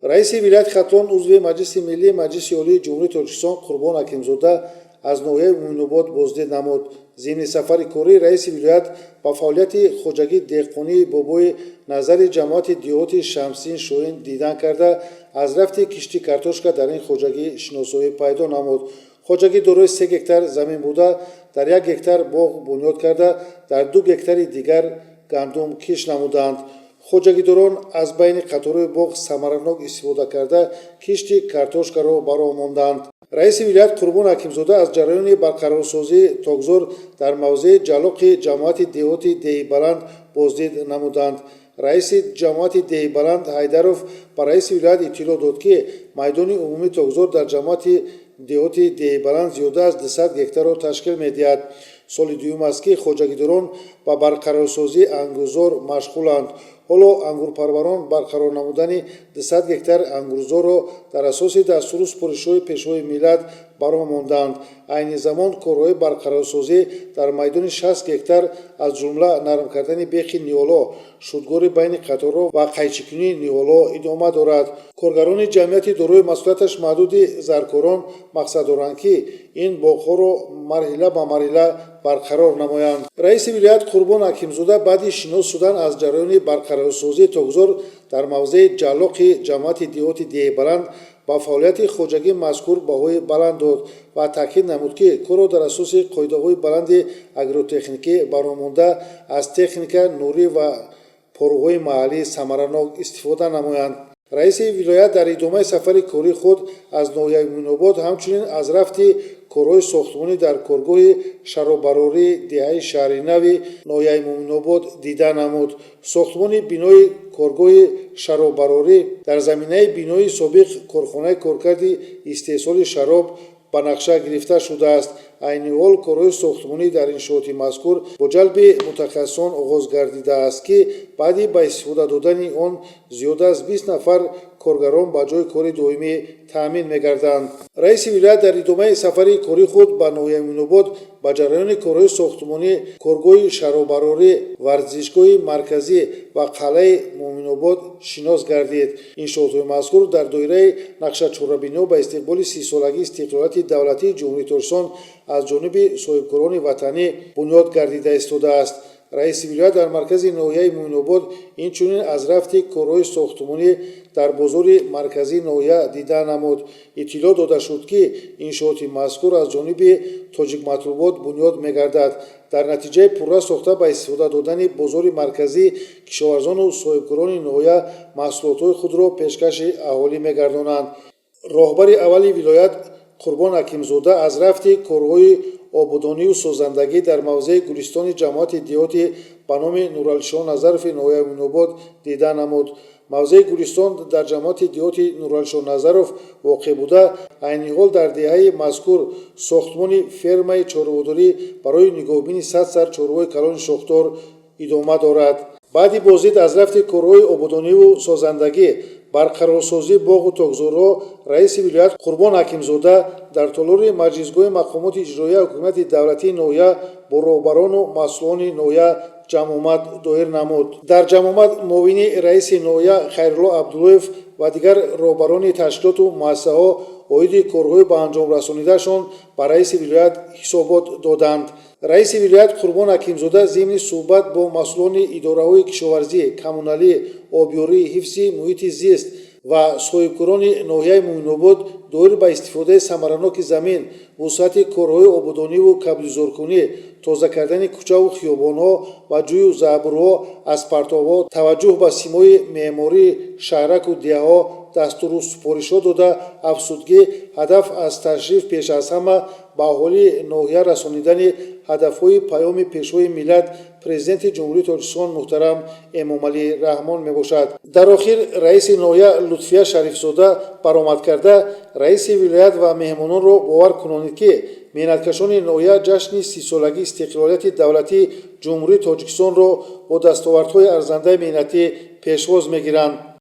Раиси вилояти Хатлон, узви Маҷлиси Миллӣ Маҷлиси Олии Ҷумҳурии Тоҷикистон Қурбон Ҳакимзода аз ноҳияи Муъминобод боздид намуд. Зимни сафари корӣ раиси вилоят ба фаъолияти хоҷагии деҳқонии Бобои Назари ҷамоати деҳоти Шамсиддин Шоҳин дидан карда, аз рафти кишти картошка дар ин хоҷагӣ шиносоӣ пайдо намуд. Хоҷагӣ дорои 3 гектар замин буда, дар 1 гектар боғ бунёд карда, дар 2 гектари дигар гандум кишт намуданд. Хоҷагидорон аз байни қаторҳои боғ самаранок истифода карда, кишти картошкаро ба роҳ монданд. Раиси вилоят Қурбон Ҳакимзода аз ҷараёни барқарорсозии токзор дар мавзеи Ҷалоқи ҷамоати деҳоти Деҳибаланд боздид намуданд. Раиси ҷамоати Деҳибаланд Ҳайдаров ба раиси вилоят иттилоъ дод, ки майдони умумии токзор дар ҷамоати деҳоти Деҳибаланд зиёда аз 200 гектарро ташкил медиҳад. Соли дуюм аст, ки хоҷагидорон ба барқарорсозии ангурзор машғуланд. Ҳоло ангурпарварон барқарор намудани 200 гектар ангурзорро дар асоси дастуру супоришҳои Пешвои миллат ба роҳ мондаанд. Айни замон корҳои барқарорсозӣ дар майдони 60 гектар, аз ҷумла нарм кардани бехи ниҳолҳо, шудгори байни қаторҳо ва қайчикунии ниҳолҳо идома дорад. Коргарони ҷамъияти дорои масъулияташ маҳдуди Заркорон мақсад доранд, ки ин боғҳоро марҳила ба марҳила барқарор намоянд. Раиси вилоят Қурбон Ҳакимзода баъди шинос шудан аз ҷараёни барқарорсозии токзор дар мавзеи Ҷалоқи ҷамоати деҳоти Деҳибаланд ба фаъолияти хоҷагии мазкур баҳои баланд дод ва таъкид намуд, ки корро дар асоси қоидаҳои баланди агротехникӣ ба роҳ монда, аз техника, нурӣ ва порӯҳои маҳаллӣ самаранок истифода намоянд. Раиси вилоят дар идомаи сафари кории худ аз ноҳияи Муъминобод ҳамчунин аз рафти корҳои сохтмонӣ дар коргоҳи шароббарории деҳаи Шаҳринави ноҳияи Муъминобод дида намуд. Сохтмони бинои коргоҳи шароббарорӣ дар заминаи бинои собиқ корхонаи коркарди истеҳсоли шароб ба нақша гирифта шудааст. Айни ҳол корҳои сохтмонӣ дар иншооти мазкур бо ҷалби мутахассисон оғоз гардидааст, ки баъди ба истифода додани он зиёда аз 20 нафар коргарон ба ҷойи кори доимӣ таъмин мегарданд. Раиси вилоят дар идомаи сафари кории худ ба ноҳияи Муъминобод ба ҷараёни корҳои сохтмонӣ коргоҳи шароббарорӣ, варзишгоҳи марказӣ ва қалъаи Муъминобод шинос гардид. Иншоотҳои мазкур дар доираи нақшачорабиниҳо ба истиқболи 30-солагии истиқлолияти давлатии Ҷумҳурии Тоҷикистон аз ҷониби соҳибкорони ватанӣ бунёд гардида истодааст. Раиси вилоят дар маркази ноҳияи Муъминобод инчунин аз рафти корҳои сохтмонӣ дар бозори марказии ноҳия дида намуд. Иттилоъ дода шуд, ки иншооти мазкур аз ҷониби Тоҷикматлубот бунёд мегардад. Дар натиҷаи пурра сохта ба истифода додани бозори марказӣ кишоварзону соҳибкорони ноҳия маҳсулотҳои худро пешкаши аҳолӣ мегардонанд. Роҳбари аввали вилоят Қурбон Ҳакимзода аз рафти корҳои ободонию созандагӣ дар мавзеи Гулистони ҷамоати деҳоти ба номи Нуралишоҳ Назарови ноҳияи Муъминобод дида намуд. Мавзеи Гулистон дар ҷамоати деҳоти Нуралишоҳ Назаров воқеъ буда, айни ҳол дар деҳаи мазкур сохтмони фермаи чорводорӣ барои нигоҳубини 100 сар чорвои калони шохдор идома дорад. Баъди боздид аз рафти корҳои ободониву созандагӣ, барқарорсозии боғу токзорҳо раиси вилоят Қурбон Ҳакимзода дар толори маҷлисгоҳи мақомоти иҷроияи ҳукумати давлатии ноҳия бо роҳбарону масъулони ноҳия ҷамъомад доир намуд. Дар ҷамъомад муовини раиси ноҳия Хайрулло Абдуллоев ва дигар роҳбарони ташкилоту муассисаҳо оиди корҳои ба анҷом расонидаашон ба раиси вилоят ҳисобот доданд. Раиси вилоят Қурбон Ҳакимзода зимни суҳбат бо масъулони идораҳои кишоварзӣ, коммуналӣ, обёрӣ, ҳифзи муҳити зист ва соҳибкорони ноҳияи Муъминобод доир ба истифодаи самараноки замин, вусъати корҳои ободониву кабелизоркунӣ, тоза кардани кӯчаву хиёбонҳо ва ҷӯю забрҳо аз партовҳо, таваҷҷӯҳ ба симои меъмории шаҳраку деҳаҳо дастуру супоришҳо дода, афзуд, ки ҳадаф аз ташриф пеш аз ҳама ба аҳолии ноҳия расонидани ҳадафҳои Паёми Пешвои миллат, Президенти Ҷумҳурии Тоҷикистон муҳтарам Эмомалӣ Раҳмон мебошад. Дар охир раиси ноҳия Лутфия Шарифзода баромад карда, раиси вилоят ва меҳмононро бовар кунонид, ки меҳнаткашони ноҳия ҷашни 30-солагии истиқлолияти давлатии Ҷумҳурии Тоҷикистонро бо дастовардҳои арзандаи меҳнатӣ пешвоз мегиранд.